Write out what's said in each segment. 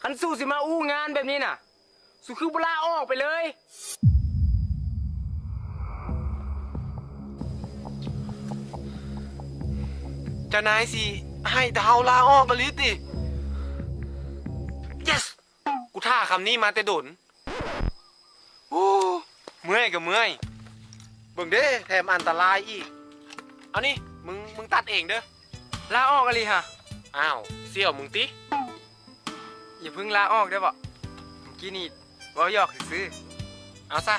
ອັນສູຊິມາອູ້ງານແບບນີ້ນະ ສູຄືບໍ່ລາອອກໄປເລີຍ? ເຈົ້ານາຍຊິໃຫ້ແຕ່ເຮົາລາອອກອີ່ຫຼີຕິ? Yes! ກູຖ້າຄຳນີ້ມາແຕ່ດົນ. ໂອ້ ເມື່ອຍກໍເມື່ອຍ. ເບິ່ງເດ້ ແຖມອັນຕະລາຍອີກ. ເອົານີ້ ມຶງ ມຶງຕັດເອງເດີ້. ລາອອກອີ່ຫຼີຫະ? ອ້າວ ສ່ຽວມຶງຕິ? ຢ່າເພິ່ງລາອອກເດີ້ເບາະ. ເມື່ອກີ້ນີ້ເວົ້າຫຍອກຊື່ໆ. ເອົາຊະ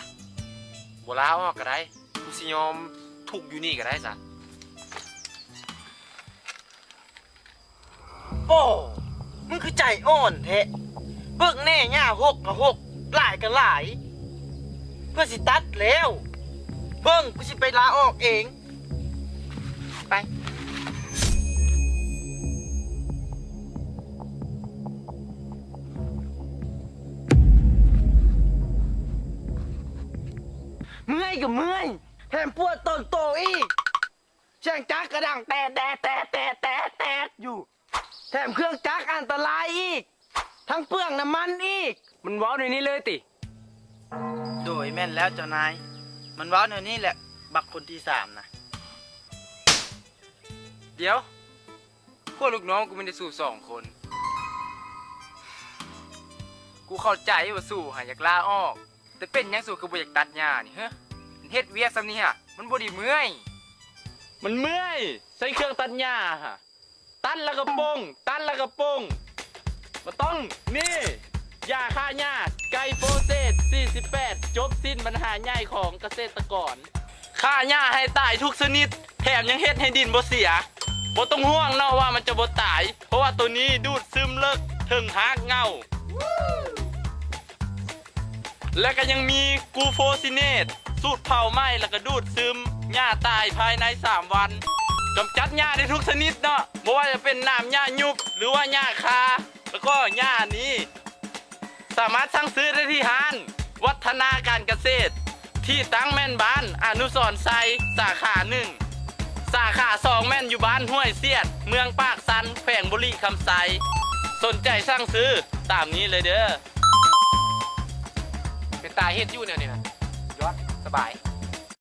ບໍ່ລາອອກກໍໄດ້. ກູຊິຍອມທຸກຢູ່ນີ້ກໍໄດ້ຊະ. ໂອ້ ມຶງຄືໃຈອ່ອນແທ້. ເບິ່ງແນ່ ຫຍ້າຫົກກໍຫົກ ຫຼາຍກໍຫຼາຍ. ເພື່ອຊິຕັດແລ້ວ. ເບິ່ງ ກູຊິໄປລາອອກເອງ. ໄປ. ເມື່ອຍກໍເມື່ອຍ ແຖມປວດຕົ້ນໂຕອີກ. ສຽງຈັກກະດັງແຕດໆໆໆໆຢູ່ ແຖມເຄື່ອງຈັກອັນຕະລາຍອີກ ທັງເປືອງນ້ຳມັນອີກ. ມັນເວົ້າແນວນີ້ເລີຍຕິ? ໂດຍ ແມ່ນແລ້ວເຈົ້ານາຍ. ມັນເວົ້າແນວນີ້ແຫຼະ ບັກຄົນທີສາມນະ. ດຽວ ພວກລູກນ້ອງກູມີແຕ່ສູສອງຄົນ. ກູເຂົ້າໃຈວ່າສູຫາຢາກລາອອກ. ແຕ່ເປັນຫຍັງສູຄືບໍ່ຢາກຕັດຫຍ້ານີ້ເຮີ? ເຮັດວຽກສ່ຳນີ້ຫະ ມັນບໍ່ໄດ້ເມື່ອຍ? ມັນເມື່ອຍ ໃຊ້ເຄື່ອງຕັດຫຍ້າຫະ ຕັດແລ້ວກໍປົງ ຕັດແລ້ວກໍປົງ. ບໍ່ຕ້ອງ ນີ້ ຢາຂ້າຫຍ້າໄກໂຟເຊດສີ່ສິບແປດ ຈົບສິ້ນບັນຫາໃຫຍ່ຂອງກະເສດຕະກອນ. ຂ້າຫຍ້າໃຫ້ຕາຍທຸກຊະນິດ ແຖມຍັງເຮັດໃຫ້ດິນບໍ່ເສຍ. ບໍ່ຕ້ອງຫ່ວງເນາະວ່າມັນຈະບໍ່ຕາຍ ເພາະວ່າໂຕນີ້ດູດຊຶມເລິກເຖິງຮາກເຫງົ້າ. ແລະກໍຍັງມີກູໂຟຊິເນດ ສູດເຜົາໄໝ້ ແລະກໍດູດຊຶມຫຍ້າຕາຍພາຍໃນສາມວັນ. ກຳຈັດຫຍ້າໄດ້ທຸກຊະນິດເນາະ ບໍ່ວ່າຈະເປັນໜາມຫຍ້າຍຸບ ຫຼືວ່າຫຍ້າຄາ ແລະກໍຫຍ້ານີ້ ສາມາດສັ່ງຊື້ໄດ້ທີ່ຮ້ານວັດທະນາການກະເສດ ທີ່ຕັ້ງແມ່ນບ້ານອະນຸສອນໄຊ ສາຂາໜຶ່ງ, ສາຂາສອງແມ່ນຢູ່ບ້ານຫ້ວຍສຽດ ເມືອງປາກຊັນ ແຂວງບໍລິຄຳໄຊ. ສົນໃຈສັ່ງຊື້ຕາມນີ້ເລີຍເດີ້. ເປັນຕາເຮັດຢູ່ແນວນີ້ນະ ຍອດ ສະບາຍ.